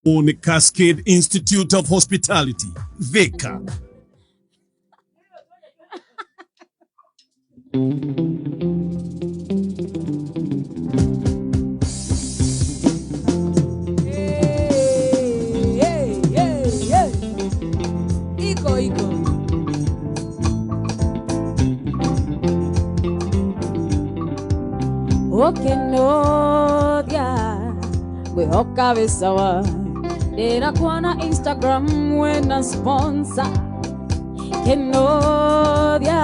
Nĩ Cascade Institute of Hospitality, Thika. Hey, hey, hey, hey. Iko iko. Okenodia gwihoka wĩ sawa, ndĩrakuona Instagram wĩna sponsor. Kenodia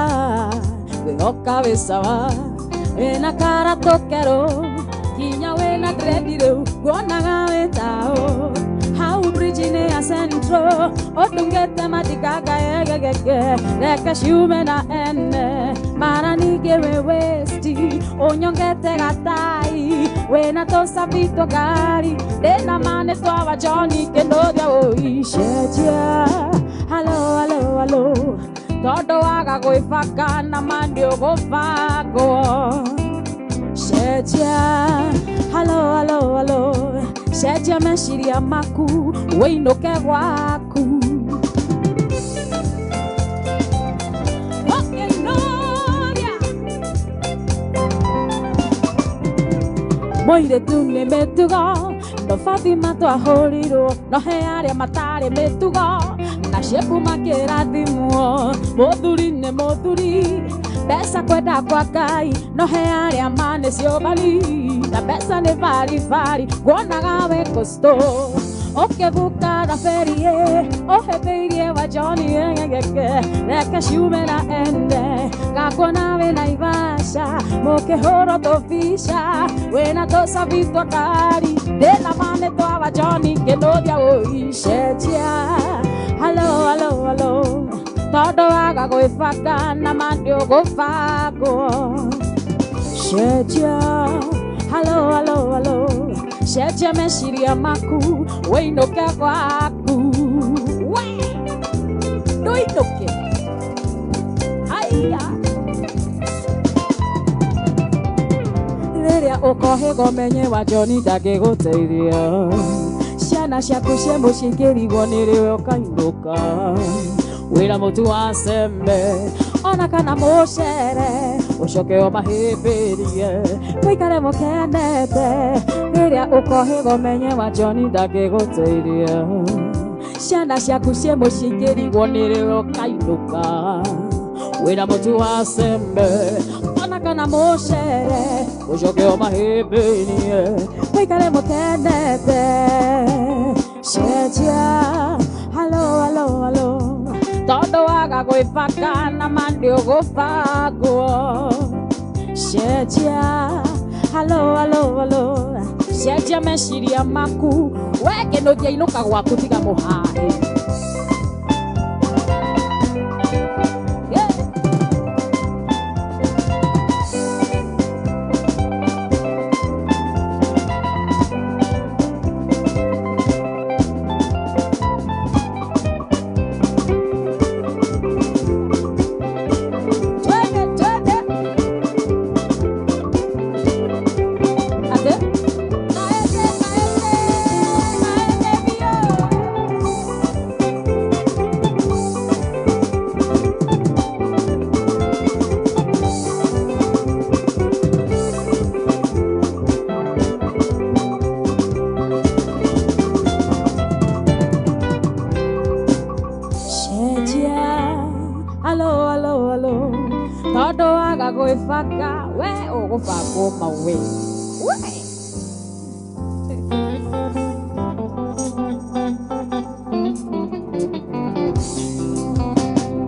gwihoka wĩ sawa, wĩna karatũ kerũ kinya wĩna dread rĩu nguonaga wĩ taũ hau bridge-inĩ ya Central ũndungĩte matikanga egegege reke ciume na ene mara ningĩ wĩ westi ũnyongete gatai wĩna tũcabi twa ngari ndĩna ma nĩ twawa Johnny Kĩnũthia ũicenjia halo halo halo tondũ waga gwĩbanga na ma nĩũgũbangwo cenjia halo halo halo cenjia meciria maku wĩinũke gwaku. Okenoria mũirĩtu nĩ mĩtugo no Fatima twahũrirwo no he arĩa matarĩ mĩtugo na ciembu makĩrathimwo mũthuri nĩ mũthuri mbeca kwenda kwa Ngai no he arĩa ma nĩ ciũbari na mbeca nĩ baribari nguonaga wĩ kosto ũkĩbuka thaberi ũhĩmbĩirie wa Johnny egegege reke ciume na ene ngakuona wĩ Naivasha mũkĩhũrwo tũbica wĩna tũcabi twa ngari ndĩna ma nĩ twawa Johnny Kĩnũthia ũicenjia halo halo halo tondũ waga gwĩbanga na ma nĩũgũbangwo cenjia halo halo halo cenjia meciria maku wĩinũke gwaku we ndũinũke haiya rĩrĩa ũkohĩgwo menye wa Johnny ndangĩgũteithia ciana ciaku ciĩ mũciĩ ingĩrigwo nĩrĩwe ũkainũka wĩra mũtu wa cembe ona kana mũcere ũcoke ũmahĩmbĩrie mũikare mũkenete rĩrĩa ũkohĩgwo menye wa Johnny ndangĩgũteithia ciana ciaku ciĩ mũciĩ ingĩrigwo nĩrĩwe ũkainũka wĩra mũtu wa cembe ona kana mũcere ũcoke ũmahĩmbĩrie mũikare mũkenete cenjia halo halo halo tondũ waga gwĩbanga na ma nĩũgũbangwo cenjia halo halo halo cenjia meciria maku we Kĩnũthia inũka gwaku tiga mũhahe. Yeah. Twende twende ate kaende kaende kaende bio. Cenjia halo halo halo tondũ waga gwĩbanga we ũgũbangwo mawe we.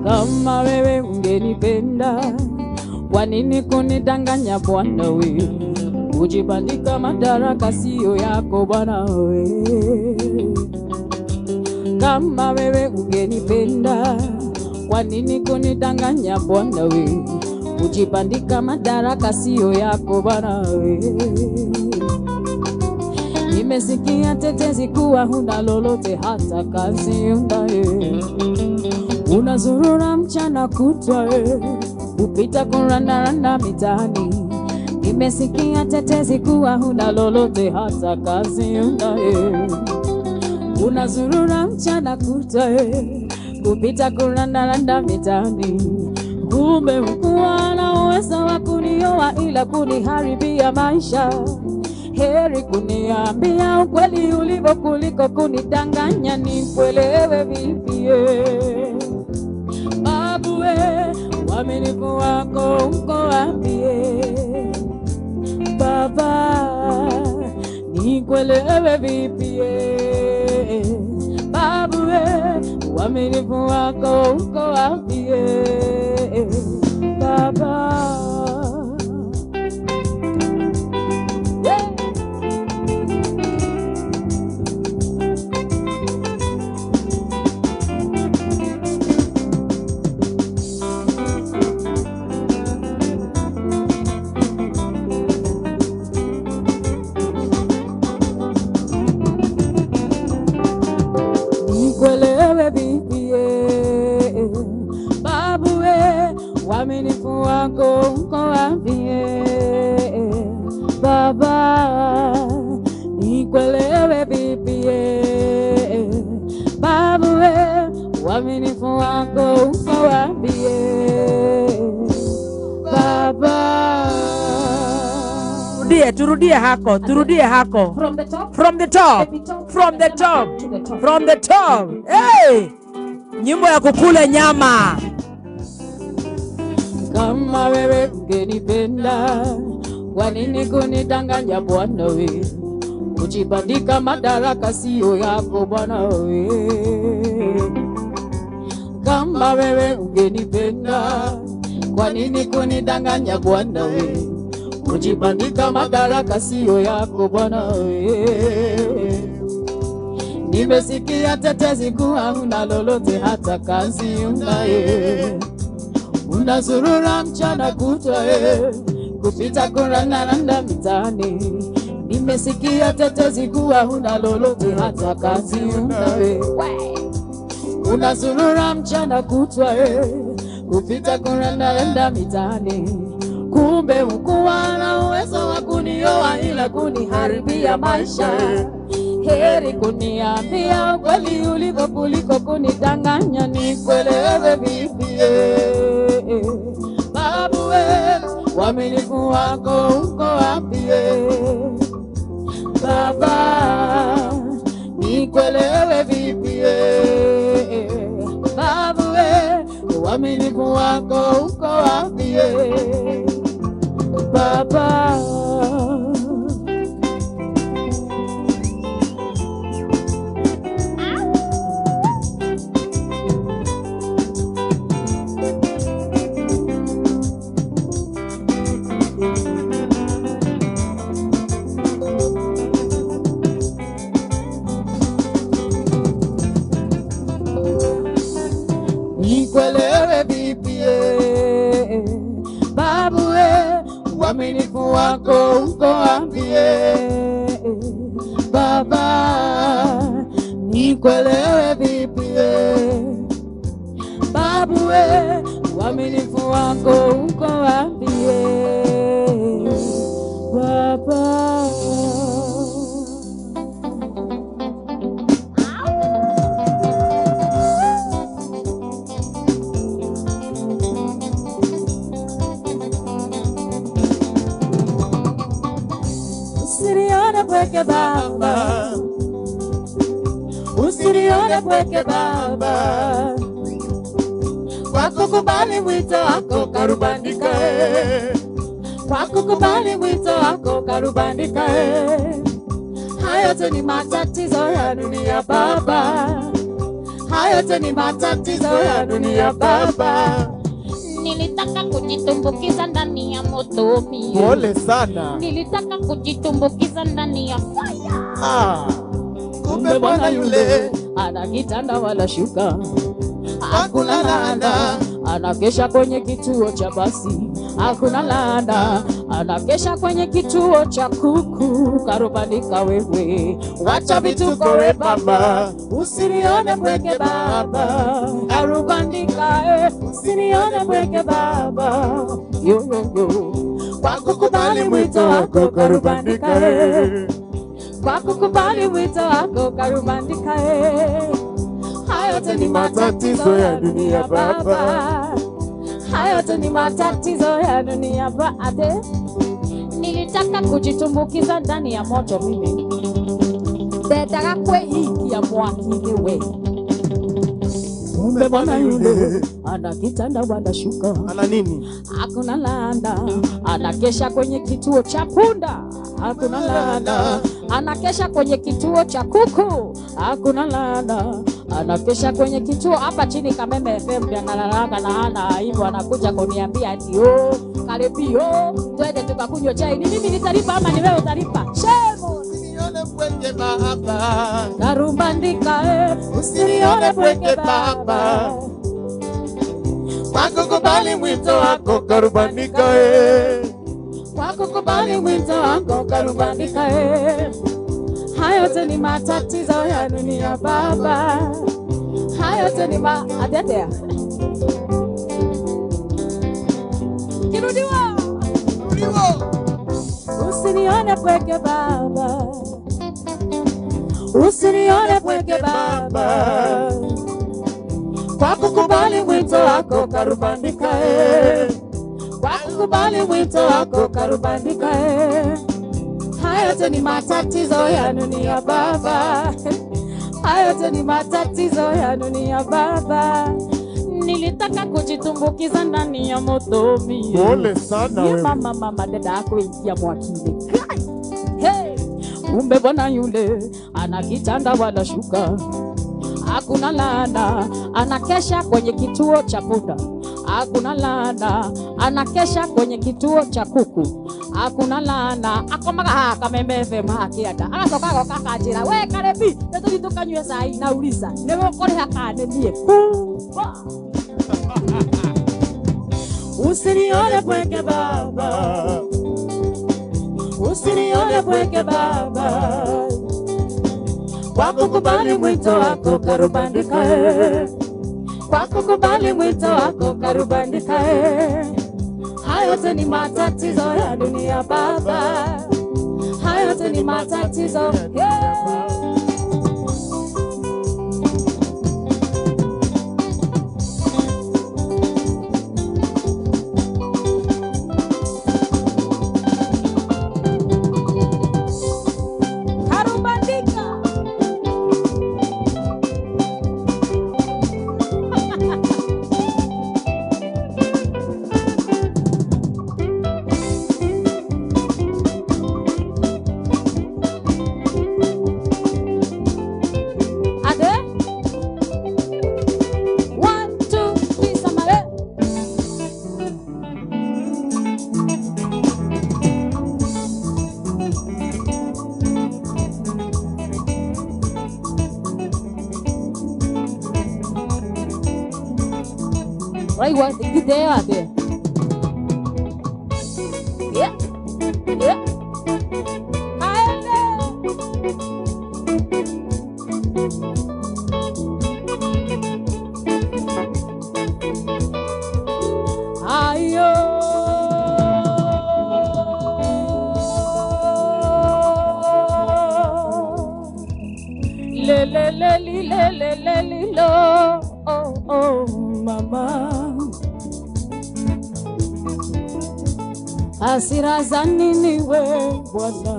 Kama wewe ungenipenda, kwa nini kunidanganya bwana we? Kujibandika madaraka sio yako bwana we. Kama wewe ungenipenda, kwa nini kunidanganya bwana we? Kujibandika madaraka sio yako bwana we. Nimesikia tetezi kuwa huna lolote hata kazi unaye. Unazurura mchana kutwa upita kurandaranda mitaani. Nimesikia tetezi kuwa huna lolote hata kazi unaye. Unazurura mchana kutwa, kupita kurandaranda mitaani. Kumbe hukuwa na uwezo wa kunioa ila kuniharibia maisha. Heri kuniambia ukweli ulivyo kuliko kunidanganya nikuelewe vipi. Babu we, uaminifu wako uko wapi? Baba, nikuelewe vipi? Babu we, uaminifu wako uko wapi? Baba. Yeah. Nikuelewe vipi? Babu we, uaminifu wako uko wapi? Baba, nikuelewe vipi? Babu we, uaminifu wako uko wapi? Baba. Turudie hako, turudie hako. From the top. From the top. From the top. From the top. Hey! Nyimbo ya kukula nyama. Kama wewe ungenipenda, kwa nini kunidanganya bwana we? Kujibandika madaraka sio yako bwana we. Kama wewe ungenipenda, kwa nini kunidanganya bwana we? Kujibandika madaraka sio yako bwana we. Nimesikia tetezi kuwa huna lolote hata kazi unaye. Unazurura mchana kutwa, kupita kurandaranda mitaani. Nimesikia tetezi kuwa huna lolote hata kazi unaye. Unazurura mchana kutwa, kupita kurandaranda mitaani. Kumbe hukuwa na uwezo wa kunioa ila kuniharibia maisha. Heri kuniambia ukweli ulivyo kuliko kunidanganya nikuelewe vipi. Babu we, uaminifu wako uko wapi? Baba, nikuelewe vipi? Babu we, uaminifu wako uko wapi? Baba. Nikuelewe vipi? Babu we, uaminifu wako uko wapi? Baba, nikuelewe vipi? Babu we, uaminifu wako uko wapi? Baba. Usinione pweke baba, usinione pweke baba, kwa kukubali mwito wako karubandika, kwa kukubali mwito wako karubandika. Hayo tu ni matatizo ya dunia baba, hayo tu ni matatizo ya dunia baba. Nilitaka kujitumbukiza ndani ya moto mie. Pole sana. Nilitaka kujitumbukiza ndani ya fire. Ah, kumbe bwana yule ana kitanda wala shuka, hakuna laana, anakesha kwenye kituo cha basi, hakuna laana, anakesha kwenye kituo cha kuku. Karubandika wewe, wacha vituko we baba, usinione pweke baba, karubandika usinione pweke baba, yo yo yo, kwa kukubali mwito wako karubandika. Kwa kukubali mwito wako karubandika Hayo yote ni matatizo ya dunia baba. Hayo yote ni matatizo ya dunia baba. Nilitaka kujitumbukiza ndani ya moto mimi. Ndendaga kwĩikia mwaki-inĩ we. Kumbe bwana yule ana kitanda wala shuka. Ana nini? Hakuna laana, anakesha kwenye kituo cha punda. Hakuna laana, anakesha kwenye kituo cha kuku. Hakuna laana, anakesha kwenye kituo hapa chini Kameme FM, analalanga na hana hivyo, anakuja kuniambia ati oh, karibio twende tukakunywa chai. Ni mimi nitalipa ama ni wewe utalipa? Shemo. Usinione pweke baba. Karumbandika Usinione pweke baba. Kwa kukubali mwito wako karubandika Kwa kukubali mwito wako karubandika Hayo yote ni matatizo ya dunia baba. Hayo yote ni atetea. Kirudiwa. Usinione pweke baba. Usinione pweke baba. Kwa kukubali mwito wako karubandika Kwa kukubali mwito wako karubandika Hayo yote ni matatizo ya dunia baba. Hayo yote ni matatizo ya dunia baba. Nilitaka kujitumbukiza ndani ya moto mie. Pole sana wewe. Mama mama dada yako ingia mwakini. Hey, kumbe bwana yule ana kitanda wala shuka. Hakuna laana, anakesha kwenye kituo cha punda. Hakuna laana, anakesha kwenye kituo cha kuku. Hakuna laana, akomaga haha Kameme FM haha kĩanda. Agacoka agoka akanjĩra, we Karebi, nĩtũthiĩ tũkanyue cai na uliza. Nĩwe ũkũrĩha kana nĩ niĩ? Kumba. Usinione pweke baba. Usinione pweke baba. Kwa kukubali mwito wako karubandika Kwa kukubali mwito wako karubandika Hayo yote ni matatizo ya dunia baba. Hayo yote ni matatizo. Yeah. Karubandika. Ade. 1, 2, 3, samare. Raigua githeo ate. Yeah. Yeah. Aende. Ayo. Le le le li le le le li lo. Oh oh mama. Hasira za nini we Bwana?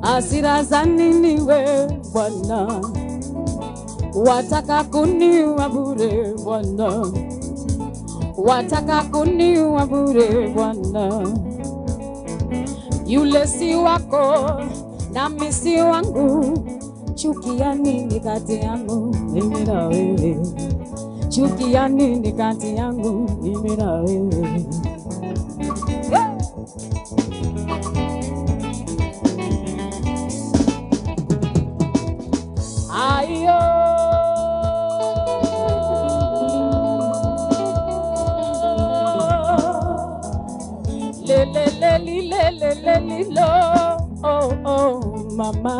Hasira za nini we Bwana? Wataka kuniua bure Bwana. Wataka kuniua bure Bwana. Yule si wako nami si wangu. Chukia nini kati yangu mimi na wewe? Chukia nini kati yangu mimi na wewe? Yeah. Ayo. Le le le li le le le li lo. Oh oh mama.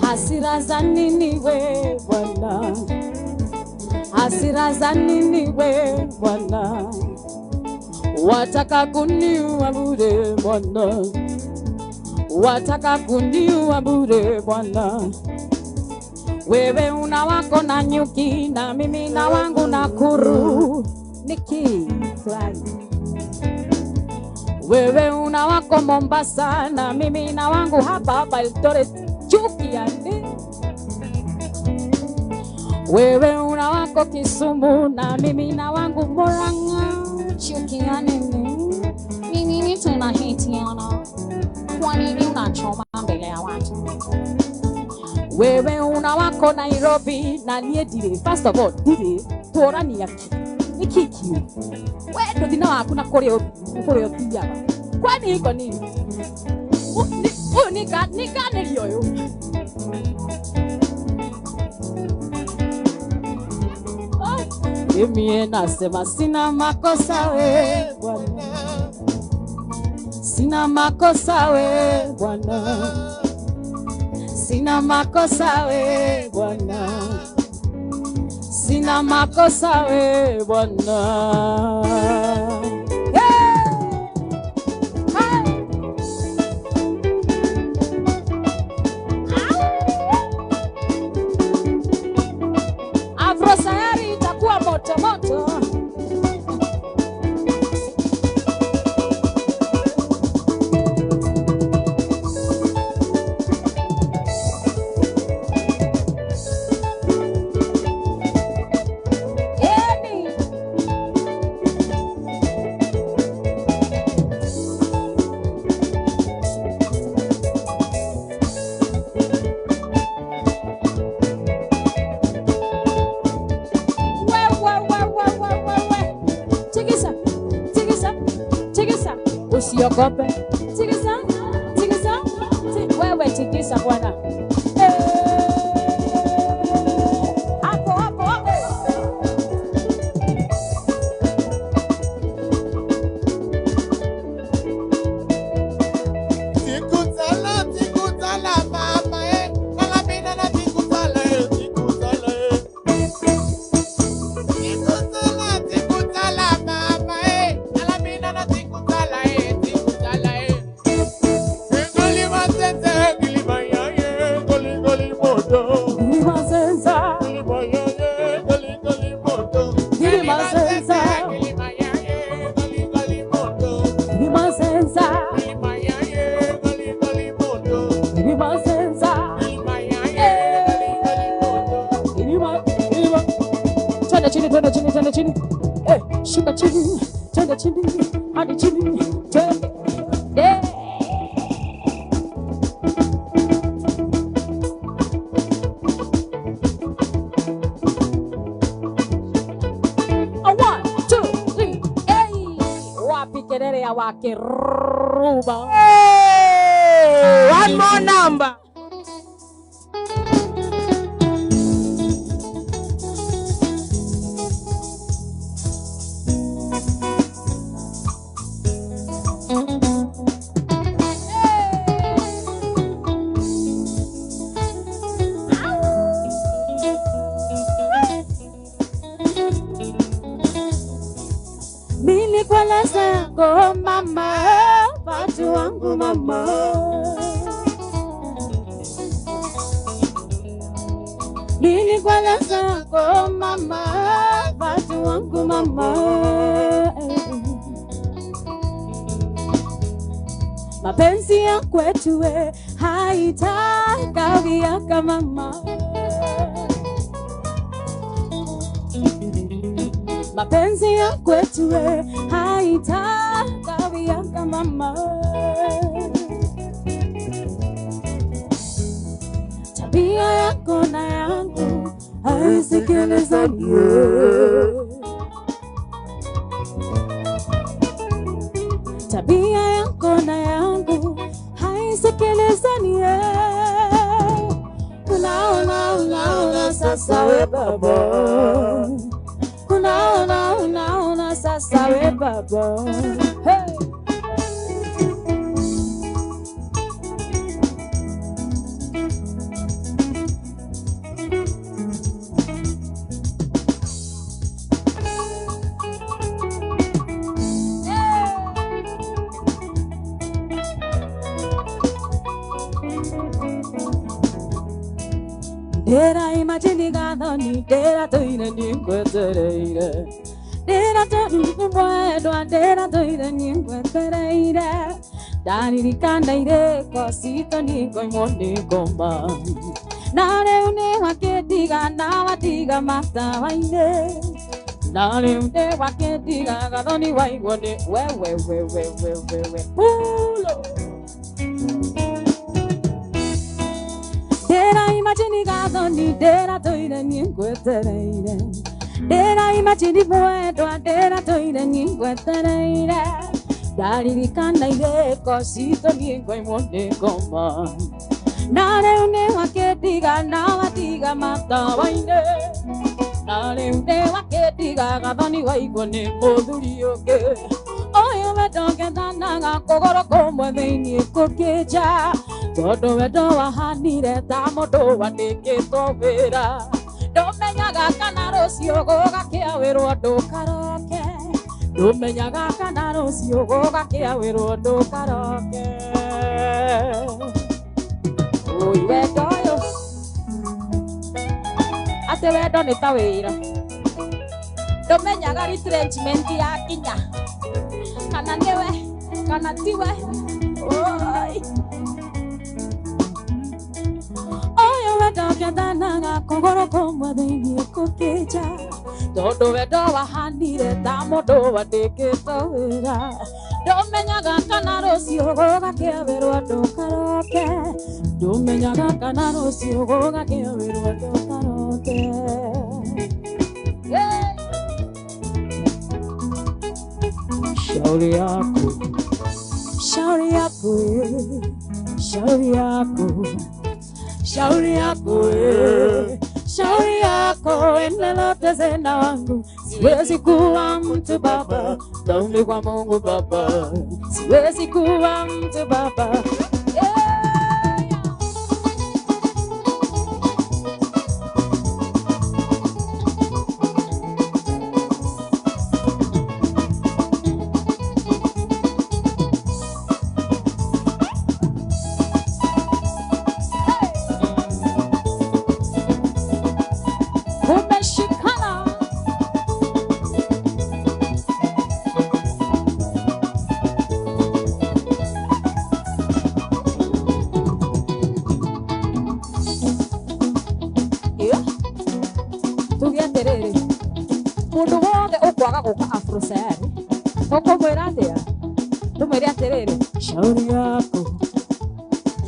Hasira za nini we Bwana? Hasira za nini we Bwana? Wataka kuniua bure Bwana, wataka kuniua bure Bwana. Wewe una wako na nyuki na mimi na wangu na kuru niki fly. Wewe una wako Mombasa na mimi na wangu hapa hapa Eldoret, chuki yani. Wewe una wako Kisumu na mimi na wangu Murang'a, Chuki ya nini? Ni nini tunahitiana? Kwa nini unachoma mbele ya watu? Wewe una wako Nairobi na niĩ ndirĩ. First of all, ndirĩ tũrania ki nĩ kĩ we ndũthi na waku na kũrĩa kũrĩa ũthiaga, kwani iko nini? Ũyũ nĩ nganĩrio ũyũ. Mimi nasema sina makosa we Bwana, sina makosa we Bwana, sina makosa we Bwana, sina makosa we Bwana. Hey! Hey! Afro sayari itakuwa moto moto. Eni. We, we, we, we, we, we, we. Tikisa, tikisa, tikisa. Usiogope. Tikisa, tikisa, wewe tikisa bwana. Eh. Hapo, hapo, hapo. Tikutala, tikutala, mama, eh. Kalabina na tikutala, eh, tikutala, eh. Tikutala, tikutala, mama, eh. Kalabina na tikutala, eh, tikutala, eh. Ngoli matete, ngili mayaye, ngoli, ngoli moto. Ngili masenza. Ngili mayaye, ngoli, ngoli moto. Ngili masenza. Ngili mayaye, ngoli, ngoli moto. Ngili masenza. Ngili mayaye, ngoli, ngoli moto. Ngili masenza. Ilima, ilima. Twende chini, twende chini, twende chini. Eh, shuka chini, twende chini, hadi chini, twende. Eh. A 1, 2, 3, hey. Wapi kelele ya Wakeruba? Hey, one more number. Mimi kwa laza yako mama, watu wangu mama. Mimi kwa laza yako mama, watu wangu mama. Mapenzi ya kwetu we haitakawia kama mama. Mapenzi ya kwetu we haitakawia kama mama. Tabia yako na yangu haisikilizani. Tabia yako na yangu haisikilizani. Unaona, unaona sasa we baba. Unaona, unaona sasa we baba. Hey! Ndĩra imagine gathoni ndĩra tũire nĩngwetereire ndĩra tũire mwendwa ndĩra tũire nĩngwetereire ndaririkana irĩko citũ nĩngoimwo nĩ ngoma na rĩu nĩ wakĩndiga na watiga matawa-inĩ na rĩu nĩ wakĩndiga gathoni waigwo nĩ wewewewewewewe pulo. Ndĩra imagine gathoni ndĩra tũire nĩngwetereire ndĩra imagine mwendwa ndĩra tũire nĩngwetereire ndaririkana irĩko citũ nĩngoimwo nĩ ngoma na rĩu nĩ wakĩndiga na watiga matawa-inĩ na rĩu nĩ wakĩndiga gathoni waigwo nĩ mũthuri ũngĩ ũyũ wendo ngethanaga kũgũrũ kũmwe thĩiniĩ kũkĩnja tondũ wendo wahanire ta mũndũ wandĩkĩtwo wĩra ndũmenyaga kana rũciũ gũgakĩa wĩrwo ndũkaroke ndũmenyaga kana rũciũ gũgakĩa wĩrwo ndũkaroke. Oi wendo ũyũ atĩ wendo nĩ ta wĩra ndũmenyaga retrenchment yakinya kana nĩwe kana tiwe. Oi ũyũ wendo ngethanaga kũgũrũ kũmwe thĩiniĩ kũkĩnja tondũ wendo wahanire ta mũndũ wandĩkĩtwo wĩra ndũmenyaga kana rũciũ gũgakĩa wĩrwo ndũkaroke ndũmenyaga kana rũciũ gũgakĩa wĩrwo ndũkaroke. Yeah. Shauri yako, shauri yako, shauri yako, shauri yako, shauri yako, lolote zena wangu, siwezi kuwa mtu baba, dhambi kwa Mungu baba, siwezi kuwa mtu baba. Yeah. Kumeshikana. Yeah. Tuge atĩrĩrĩ, mũndũ wothe ũkwaga gũka Afrosayari tũkũmwĩra atĩa? Tũmwĩre atĩrĩrĩ, shauri yako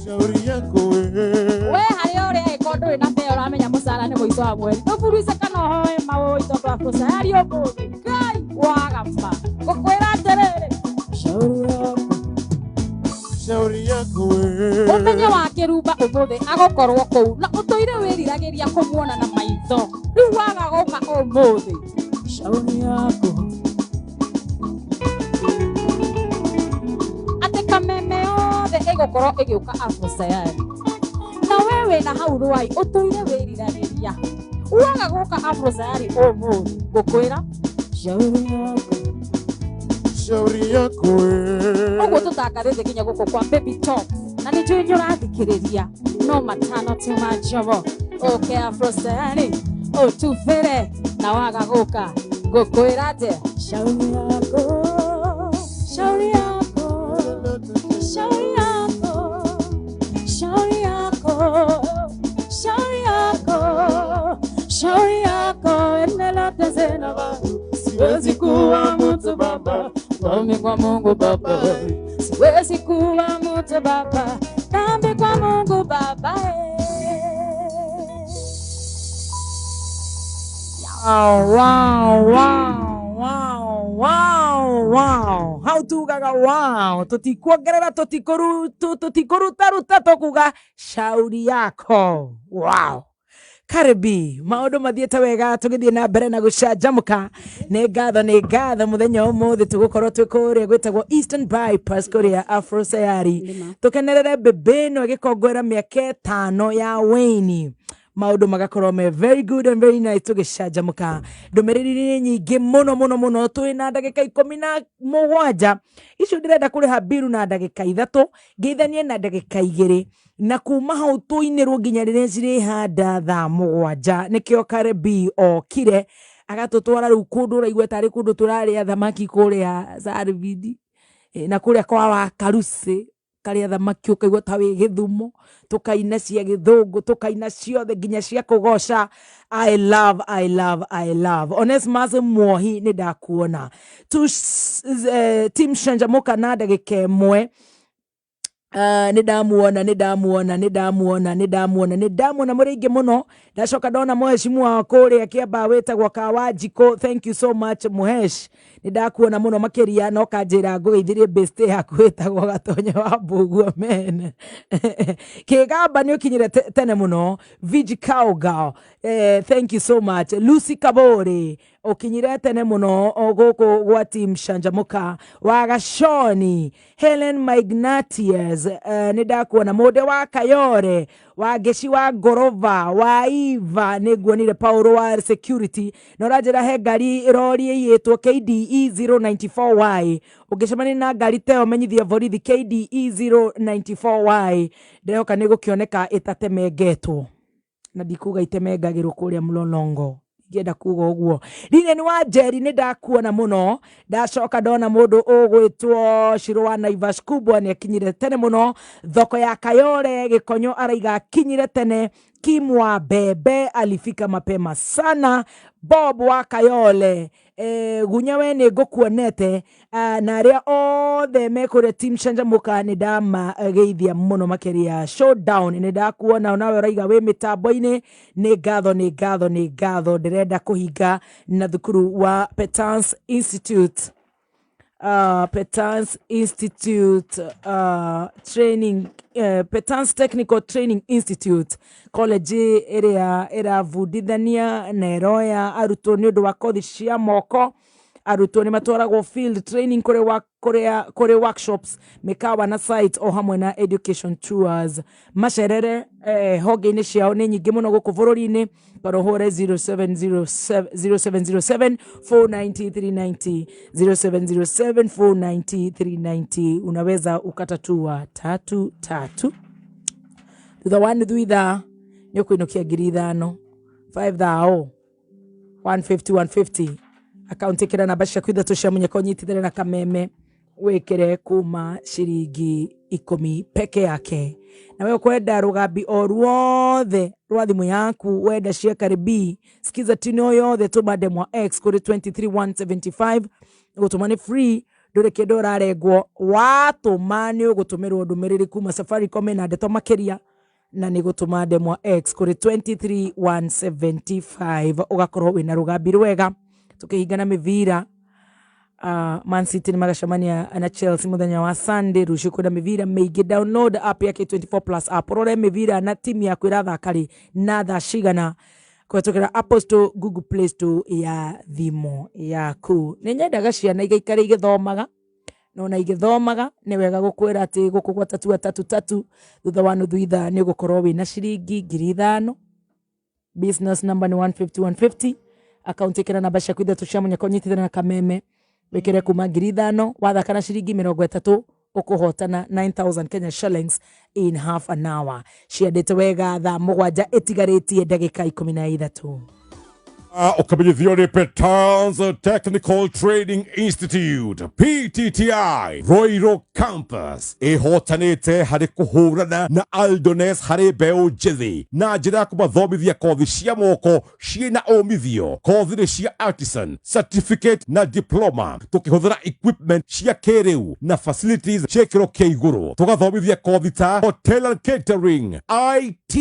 Shauri yako wewe. we harĩa ũrĩ angĩkorwo ndũrĩ na mbea ũramenya mũcara nĩ mũico wa mweri tũburuce kana ũhoe maũi tondũ Afrosayari ũmũthĩ Ngai waga ma ngũkwĩra atĩrĩrĩ, shauri yako Shauri yako wewe. Mũthenya wa kĩrumba ũmũthĩ agũkorwo kũu na ũtũire wĩriragĩria kũmuona na maitho rĩu waga gũka ũmũthĩ shauri yako atĩ kameme yothe ĩgũkorwo ĩgĩũka Afrosayari na we wĩna hau rwai ũtũire wĩriragĩria waga gũka Afrosayari ũmũthĩ ngũkwĩra shauri yako. Shauri yako wewe. Ũguo tũtangathĩte nginya gũkũ kwa Baby Top na nĩ njũĩ nĩ ũrathikĩrĩria no matano tu manjobo ũke Afrosayari ũtubĩre na waga gũka ngũkwĩra atĩa shauri yako, shauri yako, shauri yako, shauri yako, shauri yako, shauri yako, endelea zena wangu, siwezi kuwa mtu baba, dhambi kwa Mungu baba, siwezi kuwa mtu baba, dhambi kwa Mungu baba. Wow, wow, wow, wow, wow, wow. Hau tugaga wow. Tutikuongerera, tutikurutaruta tukuga shauri yako. Wow. Karibi, maundu mathiĩte wega tũgĩthiĩ na mbere na gũcanjamũka. Nĩ ngatho, nĩ ngatho mũthenya ũmũthĩ tũgũkorwo twĩ kũrĩa gwĩtagwo Eastern Bypass kũrĩa Afrosayari. Tũkenerere mbĩmbĩ ĩno ĩgĩkongũĩra mĩaka 5 ya Wayne. Maundu magakorwo me very good and very nice tũgĩcanjamũka. Ndũmĩrĩri nĩ nyingĩ mũno mũno mũno, twĩ na ndagĩka 17 icio ndĩrenda kũrĩha mbiru na ndagĩka 3 ngeithanie na ndagĩka 2 Na kuma hau tũinĩrwo nginya rĩrĩa cirĩhanda thaa 7. Nĩkĩo Karebi okire agatũtwara rĩu kũndũ ũraigua tarĩ kũndũ tũrarĩa thamaki kũrĩa Sarvidi, na kũrĩa kwa Wakarucĩ karĩa thamaki ũkaigua ta wĩ Gĩthumo, tũkaina cia gĩthũngũ, tũkaina ciothe nginya cia kũgoca. I love, I love, I love. Onesmus Muohi, nĩ ndakuona. Team Canjamũka na ndagĩka 1. Nĩ ndamuona, nĩ ndamuona, nĩ ndamuona, nĩ ndamuona, nĩ ndamuona mũrĩ aingĩ mũno. Ndacoka ndona mũhecimu wa kũrĩa Kĩambaa wĩtagwo Kawanjikũ, thank you so much Mũhesh, nĩ ndakuona mũno makĩria. No kanjĩra ngũgeithirie beste yaku wĩtagwo Gatonye wa Mbũguo men Kĩgamba, nĩ ũkinyire tene mũno. Viji Cowgirl, thank you so much. Lucy Kabori, ũkinyire tene mũno o gũkũ gwa team Canjamũka. Wa Gaconi Helen Maignatius, nĩ ndakuona. Mũndĩ wa Kayore, wa Ngeci, wa Ngorova, wa Iva, nĩ nguonire. Paulo wa security na ũranjĩra he ngari rori ĩiyĩtwo KDE 094Y. Ũngĩcemania na ngari ta ĩyo, menyithia borithi. KDE 094Y, ndĩrehoka nĩ gũkĩoneka ĩtatemengetwo, na ndikuga itemengagĩrwo kũrĩa mlolongo, ingĩenda kuga ũguo. Lilian wa Njeri, nĩ ndakuona mũno. Ndacoka ndona mũndũ ũgwĩtwo Shiro wa Naivas Kubwa, nĩ akinyire tene mũno. Thoko ya Kayore Gĩkonyo araiga akinyire tene. Kim wa Bebe alifika mapema sana. Bob wa Kayole, gunya we nĩ ngũkuonete. Na arĩa othe mekũrĩa team Canjamũka, nĩ ndamageithia mũno makĩria. Showdown, nĩ ndakuona nawe ũraiga wĩ mĩtambo-inĩ. Nĩ ngatho, nĩ ngatho, nĩ ngatho. Ndĩrenda kũhinga na thukuru wa Petans Institute, Petans Institute Training, Petans Technical Training Institute College ĩrĩa ĩravundithania na ĩroya arutwo nĩ ũndũ wa kothi cia moko. Arutwo nĩ matwaragwo field training kũrĩ wa, kũrĩa kũrĩ workshops, mĩkawa na site, o hamwe na education tours. Macerere honge-inĩ ciao, nĩ nyingĩ mũno gũkũ bũrũri-inĩ. Kana ũhũre 0707 0707 490 390, 0707 490 390. Unaweza ukatatua tatu tatu. Thutha wa nuthu ithaa nĩ ũkũinũkia 5,000, 5 thao, 150 150. Akaunti, ĩkĩra namba ciaku ithatũ cia mũnyaka, ũnyitithane na kameme, wĩkĩre kuma ciringi 10 peke yake. Na we ũkwenda rũgambi o ruothe rwa thimũ yaku, wenda cia Karibi, skiza tune o yothe, tũma ndemwa X kũrĩ 23175. Gũtũma nĩ free, ndũrĩ kĩndũ ũrarengwo. Watũma nĩ ũgũtũmĩrwo ndũmĩrĩri kuma Safaricom ĩna ndeto makĩria, na nĩ gũtũma ndemwa X kũrĩ 23175, ũgakorwo wĩna rũgambi rwega. Tũkĩhingana mĩbira, Man City nĩ magacemania na Chelsea mũthenya wa Sunday. Rũciũ kwĩna mĩbira mĩingĩ. Download app ya K24 Plus app, ũrore mĩbira na timu yaku ĩrathaka rĩ na thaa cigana, kũhetũkĩra Apple Store, Google Play Store ya thimũ yaku. Nĩ nyendaga ciana igaikara igĩthomaga, no na igĩthomaga nĩ wega gũkwĩra atĩ gũkũ gwa tatua tatu tatu, thutha wa nuthu ithaa nĩ ũgũkorwo wĩna ciringi 5,000. Business number nĩ 150 150. Akaunti, ĩkĩra namba ciaku ithatũ cia mũnyaka, ũnyitithane na kameme, wĩkĩre kuma 5,000. Wathaka na ciringi 30, ũkũhotana 9000 Kenya shillings in half an hour. Ciandĩte wega thaa 7 ĩtigarĩtie ndagĩka 13. Ukamenyithio nĩ Petans Technical Training Institute, PTTI Ruiru Campus, ĩhotanĩte harĩ kũhũrana na idleness harĩ mbeũ njĩthĩ na njĩra ya kũmathomithia kothi cia moko ciĩna ũmithio. Kothi nĩ cia artisan, certificate na diploma, tũkĩhũthĩra equipment cia kĩrĩu na facilities cia gĩkĩro kĩa igũrũ. Tũgathomithia kothi ta hotel and catering, IT,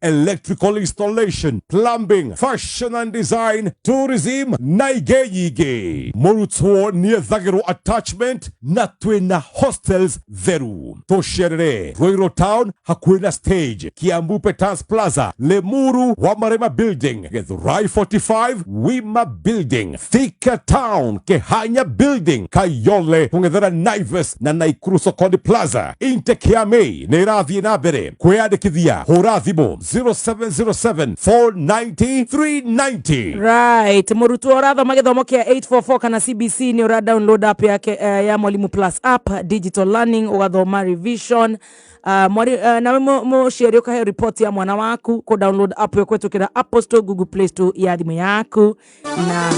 electrical installation, plumbing, fashion and design, tourism na ingĩ nyingĩ. Mũrutwo nĩethagĩrwo attachment na twĩna hostels theru. Tũcerere Ruiru Town, hakuhĩ na stage; Kiambu, Petans Plaza; Limuru, Wamarema Building; Githurai 45, Wima Building; Thika Town, Kehanya Building; Kayole, kũng'ethera Naivas na Naikuru Sokoni Plaza. Intake ya May nĩ ĩrathiĩ na mbere. Kwĩyandĩkithia, hũra thimũ. 0707 490 390. Right, mũrutwo ũrathoma gĩthomo kĩa 844 kana CBC nĩ ũra download app yake ya Mwalimu Plus app, digital learning, ũgathoma revision. Nawe mũciari ũkahe report ya mwana waku kũ download app ĩyo kũhetũkĩra Apple Store, Google Play Store ya thimũ yaku. Na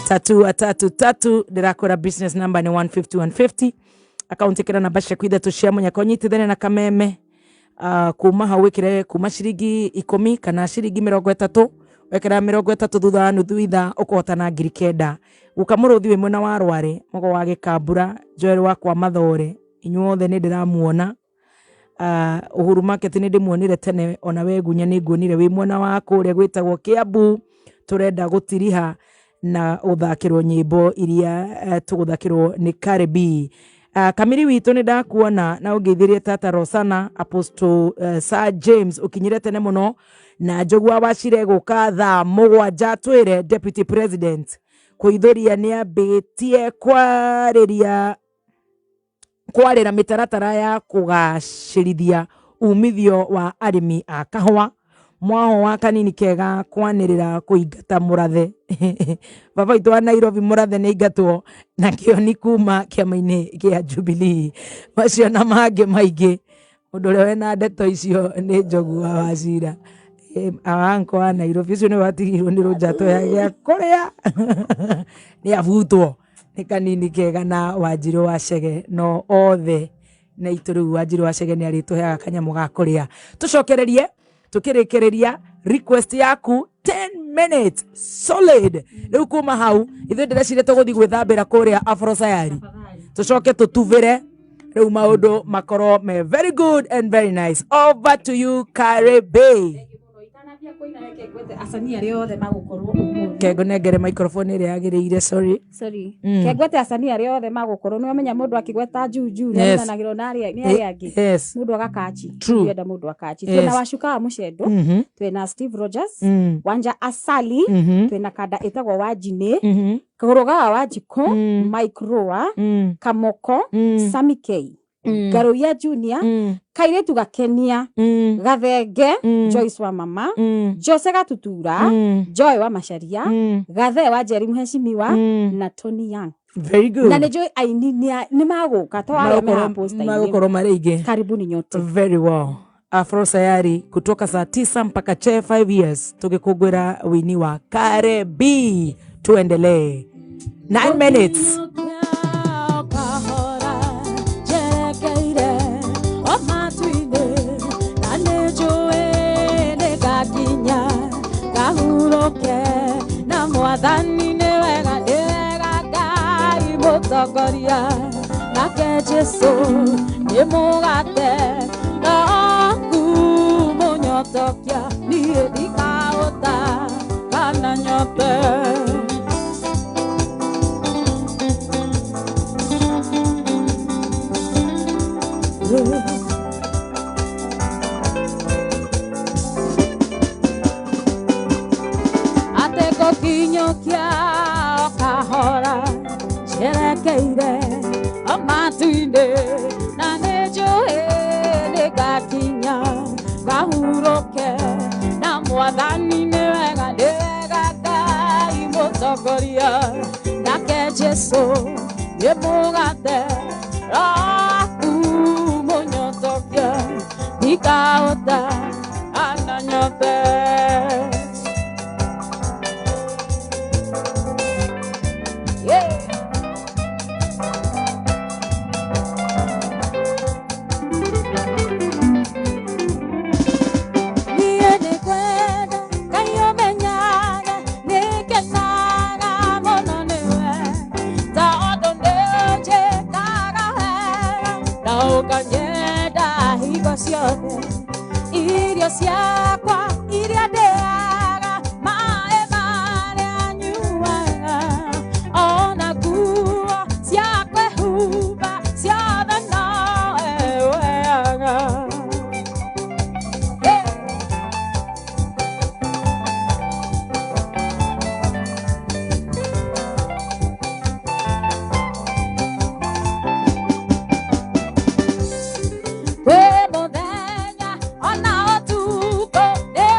tatu tatu tatu ndĩrakwĩra business number nĩ 150 150, akaunti ĩkĩra namba ciaku ithatũ cia mũnyaka, ũnyitithanie na kameme. Kuma hau wĩkĩre kuma ciringi 10 kana ciringi 30. Wekĩra 30, thutha wa nuthu ithaa ũkũhotana 9,000. Guka mũrũthi wĩ mwena wa Rware, mũgo wa Gĩkambura, Joel wakwa Mathore, inyuothe nĩ ndĩramuona. Uhuru Market nĩ ndĩmuonire tene, ona we Gunya nĩ nguonire wĩ mwena wa kũrĩa gwĩtagwo Kiambu. Tũrenda gũtiriha na gũthakĩrwo nyĩmbo iria tũgũthakĩrwo nĩ Caribbean. Kamiri witũ nĩ ndakuona na ũngeithirie tata Rosana Apostle, Sir James ũkinyire tene mũno, na Njogua wacire gũka thaa 7. Twĩre deputy president kũithũria nĩ ambĩtie kwarĩria kwarĩra mĩtaratara ya kũgacĩrithia umithio wa arĩmi a kahũa. Mwaho wa kanini kega kwanĩrĩra kũingata mũrathe, baba witũ wa Nairobi mũrathe nĩ aingatwo na kĩoni kuma kĩama-inĩ kĩa Jubilee. Macio na mangĩ maingĩ, mũndũ ũrĩa wĩna ndeto icio nĩ Njogu wa Wacira. Awanko wa Nairobi ũcio nĩwe watigirwo nĩ rũnjato ya gĩa kũrĩa, nĩ abutwo nĩ kanini kega na Wanjirũ wa Chege, no othe na itũ. Rĩu Wanjirũ wa Chege nĩ arĩtũheaga kanyamũ ga kũrĩa. Tũcokererie tũkĩrĩkĩrĩria request yaku, 10 minutes solid. Rĩu kuma hau ithuĩ ndĩreciria tũgũthiĩ gwĩthambĩra kũrĩa Afro Sayari, tũcoke tũtubĩre, rĩu maũndũ makorwo me very good and very nice. Over to you, Caribbean. Itanambia kũina, reke ngwete acani arĩa othe magũkorwo ũmũthĩ. Kengo nengere microphone ĩrĩa yagĩrĩire, sorry. Sorry. Kengwete acani arĩa othe magũkorwo. Nĩ wamenya mũndũ akĩgweta juju nĩ na arĩa nĩ arĩa angĩ, mũndũ agakachi. Ndĩrenda mũndũ akachi. Twĩna Wacuka wa Mũcendo, twĩna Steve Rogers, Wanja Asali, twĩna kanda ĩtagwo Wanjinĩ, Kũrũgawa wa Njikũ, Mike Roa, Kamoko, Sami K, Ngaruiya Junior, Kairĩtu Gakenia, Gathenge, Joyce wa Mama, Jose Gatutura, Joy wa Macharia, Gathe wa Njeri, Mheshimiwa na Tony Young. Very good. Na nĩ njũĩ aini nĩ magũka to arĩa me haha poster-inĩ. Magũkorwo marĩ aingĩ. Karibuni nyote. Very well. Afro Sayari kutoka saa 9 mpaka che 5 years tukikugwira wini wa Karebi. Tuendelee, 9 minutes. Kahora njerekeire o matu-inĩ, na nĩ njũĩ nĩ ngakinya ngahurũke na mwathani. Nĩ wega, nĩ wega Ngai mũtongoria, nake Jesũ nĩ mũgate noku mũnyotokia, niĩ ndikahũta kana nyote. Atĩ ngũkinyũkia o kahora njerekeire o matu-inĩ, na nĩ njũĩ nĩ ngakinya ngahurũke na mwathani. Nĩ wega, nĩ wega Ngai mũtongoria, nake Jesũ nĩ mũgate raku mũnyotokia, ndikahũta kana nyote. Yeah. Niĩ nĩngwenda Ngai ũmenyaga nĩngenaga mũno nĩwe, tondũ nĩũnjĩkaga wega na ũkanyenda hingo ciothe. Irio ciakwa iria ndĩaga, maĩ marĩa nyuaga, ona nguo cia kwĩhumba, ciothe nowe ũheaga. Yeah. Kwĩ mũthenya ona ũtukũ nĩ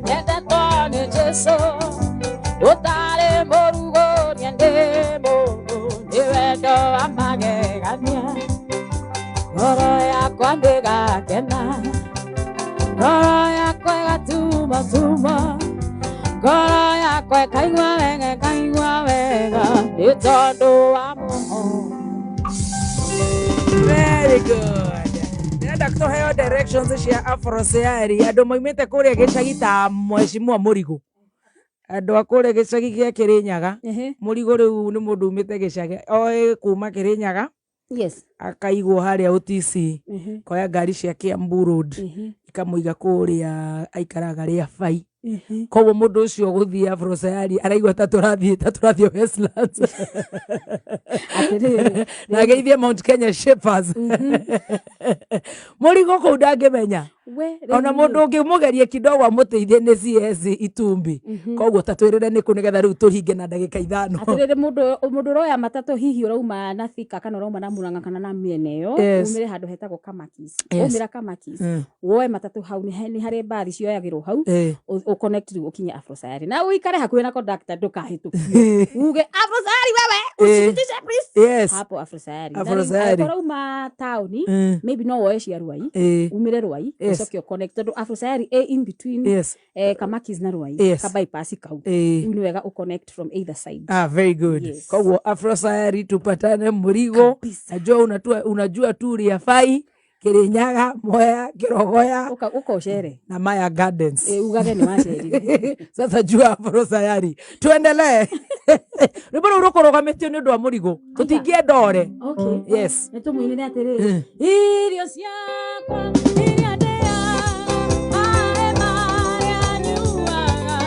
Nyendetwo nĩ Jesũ ũtarĩ mũrugũrie ndĩ mũndũ nĩ wendo wa magegania ngoro yakwa ndĩgakena ngoro yakwa ĩgatumatuma ngoro yakwa ĩkaigua wega ĩkaigua wega nĩ tondũ wa mũho. Very good. Ndĩrenda tũheo directions cia Afro-Sayari andũ maumĩte kũrĩa gĩcagi ta mheshimiwa Mũrigũ andũ a kũrĩa gĩcagi gĩa Kĩrĩnyaga. Mũrigũ rĩu nĩ mũndũ umĩte gĩcagi oĩ kuma Kĩrĩnyaga akaigwo harĩa OTC koya ngari cia Kiambu Road ikamũiga kũrĩa aikaraga rĩa bai. Koguo mũndũ ũcio gũthiĩ Afro-Sayari araigua ta tũrathiĩ Westlands. Atĩrĩrĩ. Na ageithie Mount Kenya Shapers. Mũrigo kũu ndangĩmenya. We ona mũndũ ũngĩmũgeria kidogo amũteithie nĩ CS Itumbi. Koguo ta twĩrĩre nĩkũ nĩgetha rĩu tũhinge na ndagĩka 5. Atĩrĩrĩ, mũndũ ũroya matatũ hihi ũrauma na Thika kana ũrauma na Murang'a kana na mĩena ĩyo umĩre handũ hetagwo Kamakis. Umĩra Kamakis woe matatũ hau nĩ harĩ mbathi cioyagĩrwo hau ũconnect rĩu ũkinye Afro-Sayari na ũikare hakuhĩ na conductor ndũkahĩtũkio uge Afro-Sayari wewe usipitishe please. Hapo Afro-Sayari. Na rĩu Afro-Sayari. angĩkorwo ũrauma taũni maybe no woe cia Ruai umĩre Ruai ũcoke ũconnect tondũ Afro-Sayari ĩ in between Kamakis na Ruai ka bypass kau. Rĩu nĩ wega ũconnect from either side. Ah, very good. Koguo Afro-Sayari tupatane Mũrigo. Kabisa. Najua unajua tu Riafai, Kirinyaga, Mwea, Kirogoya Ũka ũcere. Na Maya Gardens. Ugage nĩ wacerire. Sasa jua Afro-Sayari. Tuendelee. Rwĩmbo rũu rũkũrũgamĩtio nĩ ũndũ wa Mũrigo. Tũtingĩenda ore. Okay. Yes. Nĩ tũmũinĩre atĩrĩrĩ. Irio ciakwa iria ndĩaga, maĩ marĩa nyuaga,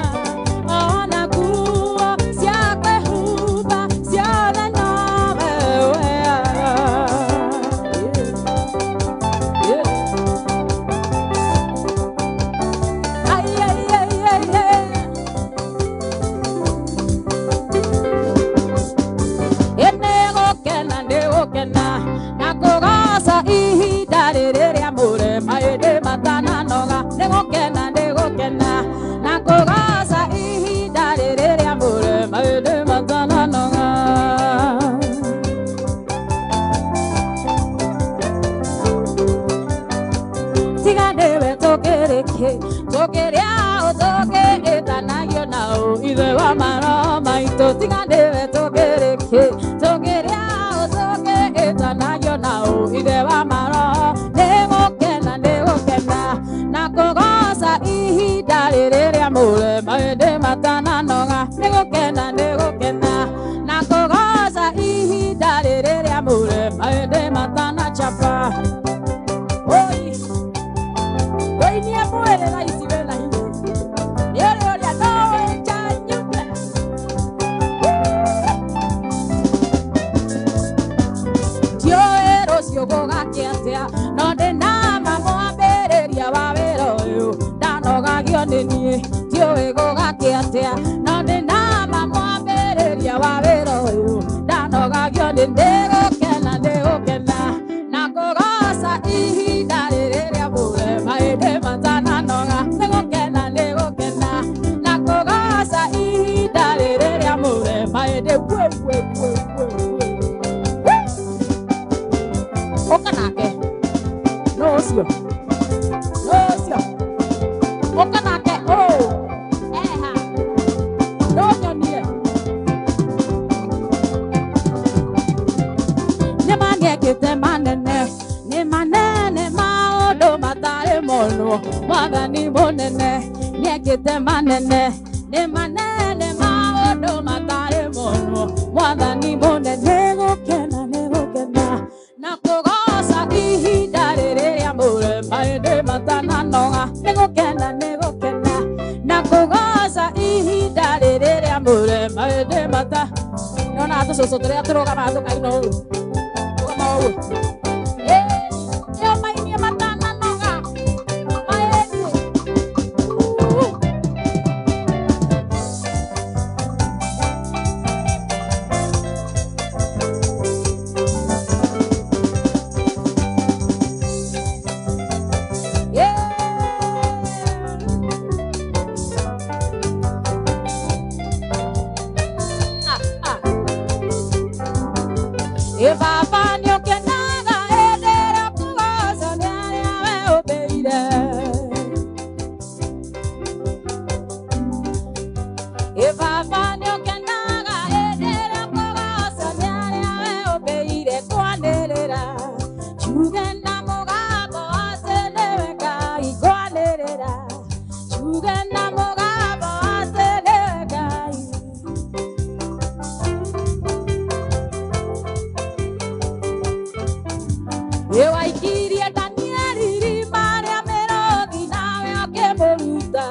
ona nguo cia kwĩhumba ciothe nowe ũheaga. Yeah. Ai, ai, ai, ai, ai. Nĩgũkena nĩgũkena na kũgoca ihinda rĩrĩ rĩa mũre maĩndĩ matananoga nĩgũkena nĩgũkena na kũgoca ihinda rĩrĩ rĩa mũre maĩndĩ matananoga. Tiga nĩwe tũkĩrĩkĩ tũkĩrĩa ũ tũkĩĩtanagio nao ithe wa maro maitũ tiga nĩwe tũkĩrĩkĩ tũkĩrĩa ũ tũkĩĩtanagio nao ithe wa maro nĩgũkena nĩgũkena na kũgoca ihinda rĩrĩ rĩa mũre maĩndĩ matananoga nĩgũkena nĩgũkena na kũgoca ihinda rĩrĩ rĩa mũre maĩndĩ matanachapa. Oi. Wĩinie mwĩrĩ thaa ici wĩna hinya nĩ ũrĩ ũrĩa no wĩnja nyume. Ndiũĩ rũciũ gũgakĩa atĩa no ndĩna ma mwambĩrĩria wa wĩra ũyũ ndanogagio nĩ niĩ ndiũĩ gũgakĩa atĩa no ndĩna ma mwambĩrĩria wa wĩra ũyũ ndanogagio nĩ ndĩgũkena ndĩgũkena na kũgoca ihinda rĩrĩ rĩa mũre maĩndĩ matananoga nĩgũkena nĩgũkena na kũgoca ihinda rĩrĩ rĩa mũre maĩndĩ wĩ wĩ wĩ wĩ wĩ ũka nake no ũcio no ũcio ũka nake ũ eha no nyonie nĩ maniekĩte manene nĩ manene maũndũ matarĩ monwo mwathani mũnene nĩekĩte manene nĩ manene maũndũ matarĩ monwo mwathani mũnene nĩgũkena nĩgũkena na kũgoca ihinda rĩrĩ rĩa mũre maĩndĩ matananoga nĩgũkena nĩgũkena na kũgoca ihinda rĩrĩ rĩa mũre maĩndĩ mata nona tũcũcũ tũrĩa tũrũgamaga tũkaina ũũ rũgama ũguo. Ĩĩ, nĩo mainie matananoga maĩndĩ. Uu. Yeah. Ĩ baba nĩũkenaga hĩndĩ ĩrĩa ũkũgocwo nĩ arĩa we ũmbĩire. Ĩ baba nĩũkenaga hĩndĩ ĩrĩa ũkũgocwo nĩ arĩa we ũmbĩire. Kwanĩrĩra njuge na mũgambo atĩ nĩwe Ngai. Kwanĩrĩra njuge na mũgambo atĩ nĩwe Ngai. Ĩ waikirie Danieli irima rĩa mĩrũthi nawe ũkĩmũruta.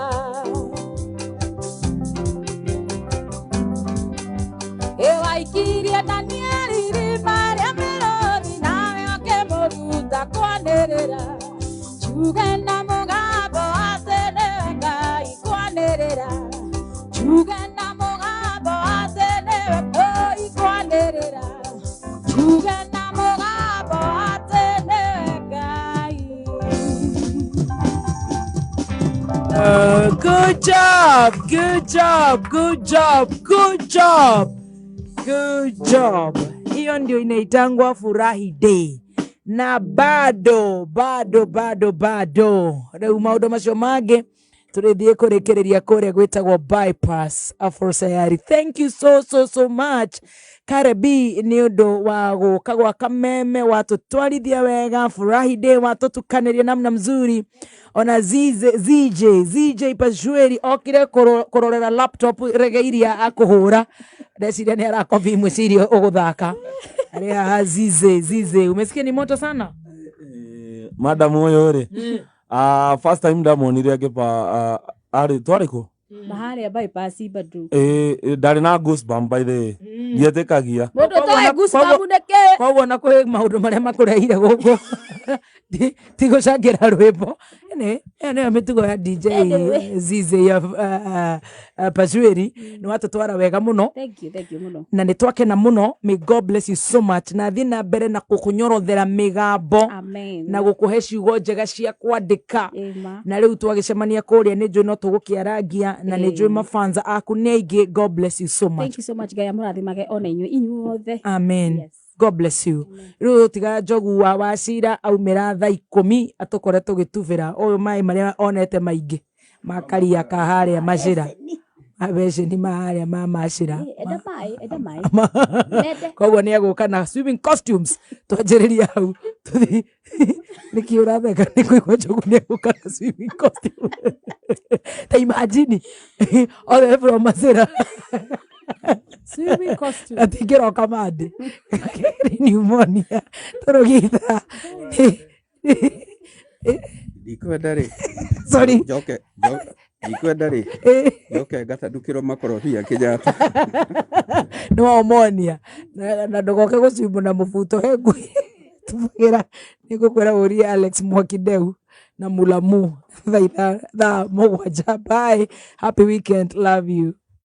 Ĩ waikirie Danieli irima rĩa mĩrũthi nawe ũkĩmũruta. Kwanĩrĩra njuge na mũgambo atĩ nĩwe Ngai. Kwanĩrĩra njuge na mũgambo atĩ nĩwe Ngai. Kwanĩrĩra njuge na mũgambo atĩ nĩwe Ngai. Good job, good job, good job, good job, good job. Hiyo ndio inaitangwa Furahi Day. Na bado bado bado bado rĩu maũndũ macio mangĩ tũrĩthiĩ kũrĩkĩrĩria kũrĩa gwĩtagwo Bypass Afro Sayari. Thank you so so so much Karebi nĩ ũndũ wa gũka gwa kameme, watũtwarithia wega Furahi Day, watũtukanĩria namna mzuri. Ona ZJ ZJ ZJ Pashweri okire kũrorera laptop rege iria akũhũra, ndeciria nĩ arakobi imwe cia iria ũgũthaka. Arĩ haha ZZ ZZ, umesikia ni moto sana. Madam ũyũ rĩ, first time ndamuonire akĩpa arĩ twarĩ kũ? Na harĩa bypass bado. Ndarĩ na goosebump by the way, ndietĩkagia. Mũndũ ũtoĩ goosebump nĩkĩ? Koguo na kwĩ maũndũ marĩa makũrehire gũkũ ti gũcangĩra rwĩmbo. Ĩnĩ ĩyo nĩyo mĩtugo ya DJ. Anyway. Zize ya Pashweri nĩ watũtwara wega mũno. Thank you, thank you mũno. Na nĩ twakena mũno. May God bless you so much na thiĩ na mbere na gũkũnyorothera mĩgambo. Amen. Na gũkũhe ciugo njega cia kwandĩka. Ĩma. Na rĩu twagĩcemania kũrĩa nĩ njũĩ no tũgũkĩarangia na nĩ njũĩ mafans aku nĩ aingĩ. God bless you so much. Thank you so much. Ngai amũrathimage ona inyuĩ inyuothe. Amen. Yes. God bless you. Rĩu tiga njogu wa wacira aumĩra thaa 10 atũkore tũgĩtubĩra ũyũ maĩ marĩa onete maingĩ makaria ka harĩa macĩra mabeceni ma harĩa ma macĩra. Enda maĩ, enda maĩ. Mende. Koguo nĩ egũka na swimming costumes twanjĩrĩria hau tũthi. Nĩkĩ ũratheka? Nĩ kũigua njogu nĩ egũka na swimming costume, ta imagine all the way from macĩra. Swimming costume. Atingĩroka mandĩ pneumonia tũrũgitha. Ndikwenda rĩ. Sorry. Njoke ndikwenda rĩ. Njoke ngatandukĩrwo makorobia Kenyatta. Nĩ waomonia na ndũgoke gũcimbo na mũbuto he ngui tubagĩra. Nĩ ngũkwĩra ũrie Alex Mwakideu na Mulamu thaa 7. Bye, happy weekend, love you.